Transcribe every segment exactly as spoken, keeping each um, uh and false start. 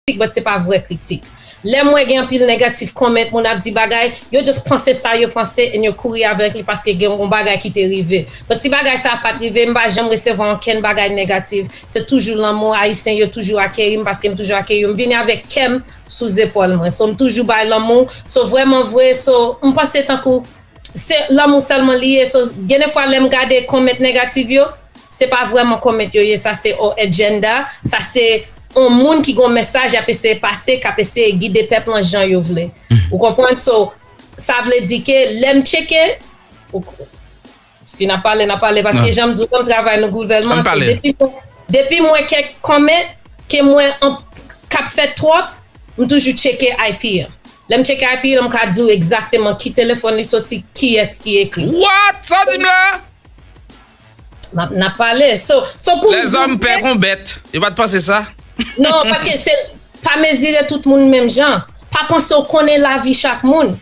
kritik, but se pa vrè kritik. Lè m wè gen anpil negatif comment, moun ap di bagay, yo just panse sa yo panse and yo kouri avèk li paske gen yon bagay ki te rive. But si bagay sa pa t rive, m pa janm resevwa okenn bagay negatif. Se toujou lanmou, Ayisyen yo toujou akeyi m paske m toujou akeyi yo. M vini avèk kè m sou zepòl mwen. So, m toujou bay lanmou. So, vrèman vre, so, m panse tankou se lanmou sèlman li ye. So, gen de fwa lè m gade comment negatif yo, se pa vrèman comment yo ye, sa se on agenda, sa se on moun ki gon mesaj y ap eseye pase, k ap eseye gide pèp lan jan yo vle. Ou konprann? So, sa vle di ke lè m tcheke, ou, si n ap pale, n ap pale, paske jan m di w lan, m travay nan gouvènman, so depi mwen, depi mwen kèk comment ke mwen an, k ap fèt twòp, m toujou tcheke I P an. Lè m tcheke I P an, m ka di w egzakteman ki telefòn li soti, kiyès ki ekri. What? Sa w di m la? N ap, n ap pale. So, so pou m di w vrè, lèzòm pè kon bèt. Yo pa t panse sa? Non, paske se, pa mezire tout moun menm jan. Pa panse w konnen lavi chak moun.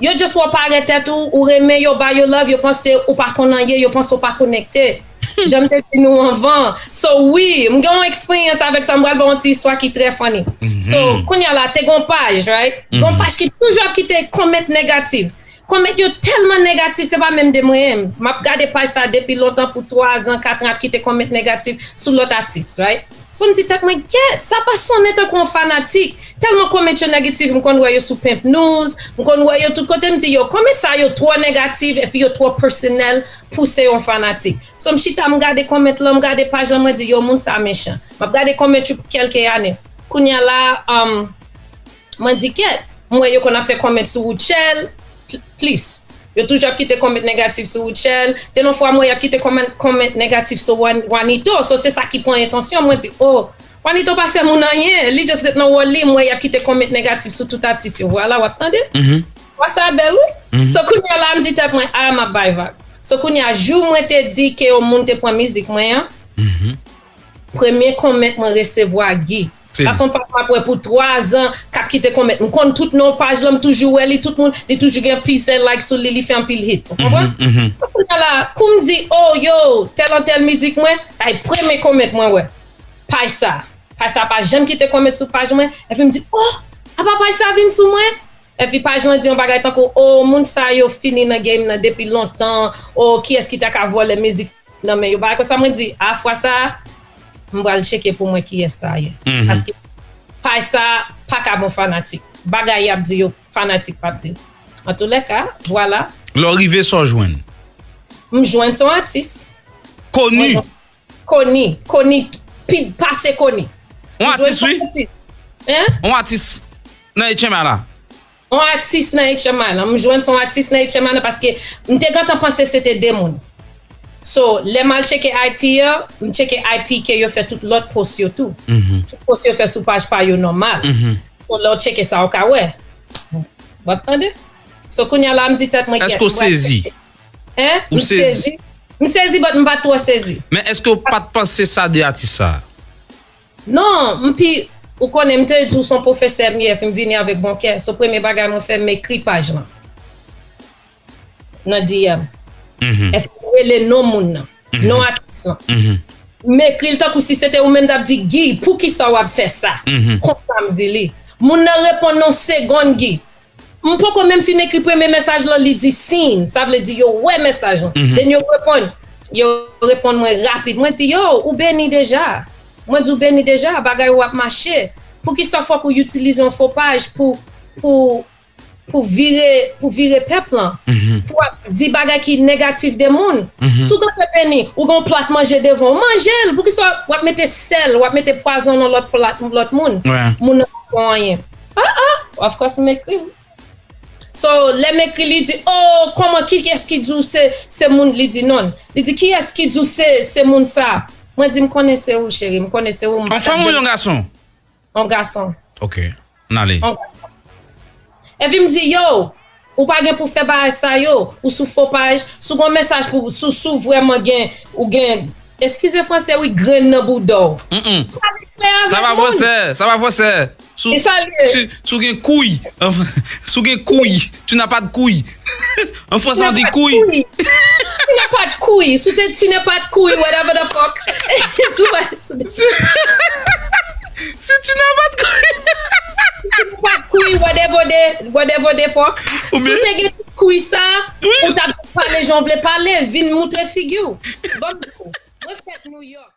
Yo just wè w parèt tèt ou, ou renmen yo, ba yo love, yo panse ou pa konn anyen, yo panse w pa konekte. Jan m te di nou anvan. So, wi, m gen yon eksperyans avèk sa, m pral ba w yon ti istwa ki trè funny. So, kounye a la, te gon paj, right? Gon paj ki toujou ap kite comment negatif. Comment yo tèlman negatif, se pa menm de mwen. M ap gade paj sa depi lontan, pou twa zan, kat an, ap kite comment negatif sou lòt atis, right? So, m di tèt mwen, "Gèt, sa pa sonnen tankou yon fanatik." Tèlman comment yo negatif, m konn wè yo sou Pimp News, m konn wè yo tout kote, m di, "Yo, comment sa yo twò negatif, epi yo twò pèsonèl pou se yon fanatik." So, m chita, m gade comment lan, m gade paj lan, mwen di, "Yo, moun sa mechan." M ap gade comment yo pou kèlke ane. Kounye a la, um, mwen di, "Kèt, m wè yo konn ap fè comment sou Rutshelle, pl-, plis." Yo toujou ap kite comment negatif sou Rutshelle. Te yon fwa, m wè y ap kite comment, comment negatif sou Wan-, Wanito. So, se sa ki pran entansyon. Mwen di, "Oh, Wanito pa fè moun anyen. Li just ret nan wòl li." M wè y ap kite comment negatif sou tout atis yo. Vwala, w ap tande? Vwa sa bèl, wi. So, kounye a la, m di tèt mwen, "Ah, m ap bay vag." So, kounye a, jou mwen te di ke yon moun te pran mizik mwen an, premye comment mwen resevwa, Guy. Sa se yon paj m ap wè pou twa zan, k ap kite comment. M konn tout non paj lan, m toujou wè li, tout moun, li toujou gen plizyè like sou li, li fè anpil hit. Ou konprann? So, kounye a la, kou m di, "Oh, yo, tèl an tèl mizik mwen," ay, premye comment mwen wè. Paj sa. Paj sa pa janm kite comment sou paj mwen. Epi m di, "Oh, apa paj sa vin sou mwen?" Epi paj lan di yon bagay tankou, "Oh, moun sa yo fini nan game nan depi lontan. Oh, kiyès ki ta ka vòlè mizik nan men yo?" Bagay konsa, mwen di, "A, fwa sa, m pral tcheke pou mwen kiyès sa ye." Paske paj sa pa ka bon fanatik. Bagay y ap di yo, fanatik p ap di. Antoulèka, vwala. Lè w rive, sa w jwenn? M jwenn se yon atis. Koni? Mwen jwenn Koni, Koni, pi pase Koni. Yon atis, wi. Hein? Yon atis nan H M I la. Yon atis nan H M I la. M jwenn se yon atis nan H M I la paske m te gentan panse se te de moun. So, lè m al tcheke I P an, m tcheke I P ke yo fè tout lòt post yo tou. Tout post yo fè sou paj pa yo nòmal. So, lè w tcheke sa, w ka wè. W ap tande? So, kounye a la, m di tèt mwen, "Kèt, m pral tcheke." Hein? Ou sezi? M sezi, but m pa twò sezi. Men èske w pa t panse sa de atis sa? Non, m pi, ou konnen, m te di w se yon pwofesè m ye, epi m vini avèk bon kè. So, premye bagay mwen fè, m ekri paj lan nan D M. Epi m rele non moun nan, non atis lan. M ekri l tankou si se te ou menm, t ap di, "Guy, poukisa w ap fè sa?" Konsa m di li. Moun nan reponn nan yon segonn, Guy. M poko menm fin ekri premye mesaj lan, li di seen. Sa vle di yo wè mesaj lan. Then yo reponn. Yo reponn mwen rapid. Mwen di, "Yo, ou beni deja." Mwen di, "Ou beni deja, bagay ou ap mache. Poukisa fòk ou itilize yon fo paj pou, pou, pou vire, pou vire pèp lan? Pou w ap di bagay ki negatif de moun? Si w t ap beni, ou gen yon plat manje devan w, manje l. Poukisa w ap mete sèl, w ap mete pwazon nan lòt plat, lòt moun?" Moun nan pa fè anyen. Ah, ah, of course, m ekri. So, lè m ekri, li di, "Oh, kòman, kiyès ki di w se, se moun?" Li di, "Non." Li di, "Kiyès ki di w se, se moun sa?" Mwen di, "M konnen se ou, cheri, m konnen se ou." Yon fanm ou yon gason? Yon gason. Ok, n ale. Yon gason. Epi m di, "Yo, ou pa gen pou fè bagay sa yo, ou sou fo paj, si w gen yon mesaj pou, si w, si w vrèman gen, ou gen, eskize franse, wi, grenn nan bouda w." Pale klè avèk moun. Sa pa fransè, sa pa fransè. Si w, si, si w gen kouy, anfen, si w gen kouy, tu n'as pas de couille. En français, on dit couille. Tu n'as pas de couille. Si w te, tu n'as pas de couille, whatever the fuck. Si w, si w te, si tu n'as pas de couille. Gode vode, gode vode fò. Si w te gen tout kwi sa, ou t ap pale jan w vle pale, vin moutre figi w. Ban m di w, mwen fèt New York.